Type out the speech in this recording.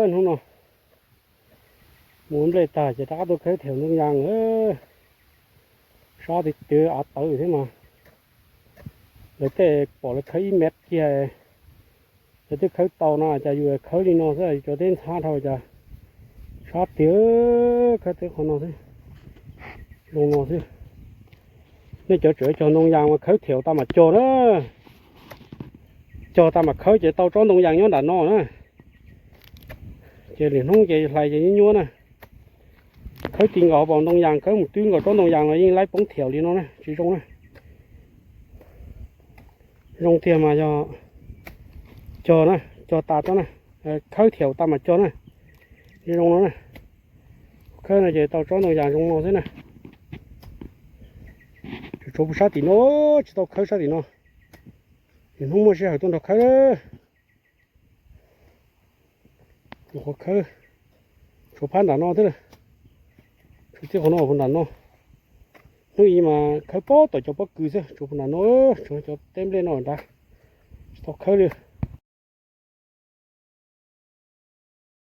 Hnub no mus nplej tag ces rov qab tuaj khawb thiaum ntoo yas. Sab twb twb av tawv thiab mas lawv tej pom lawv khawb ib mev kiag, lawv twb khawb tau no cas yus khawb li no xwb, cov teb ntxhab dhau cas sab tiag. Khawb teb qhov no xwb, zoo no xwb. Nej cov tseem cog ntoo yas mas khawb thiaum tas mam cog na. Cog tas mam khawb ces tau tsob ntoo yas nyob nram no na. Ces lwm hnub ces hlais ces nyuab nyuab na. Khawb ti nkaus hauv paus ntoo yas, khawb mus twb nkaus tsob ntoo yas los yeej laib poob thiaum li no na, tsis zoo na. Zoo tiag mas yog cog na, cog tas tsob na, khawb thiaum tas mam cog na. Zoo no na, khawb no ces tau tsob ntoo yas zoo no xwb na. Tshuav puag sab tim no, tsis tau khawb sab tim no. Lwm hnub muaj sij hawm tuaj nrog khawb. Qhov khawb tshuav phab nram no thiab, tshuav tib qhov no puag nram no. Hnub ib mas khawb pob tom cov pob kws xwb, tshuav puag nram no, tshuav cov teb nplej no nrad, tsis tau khawb li.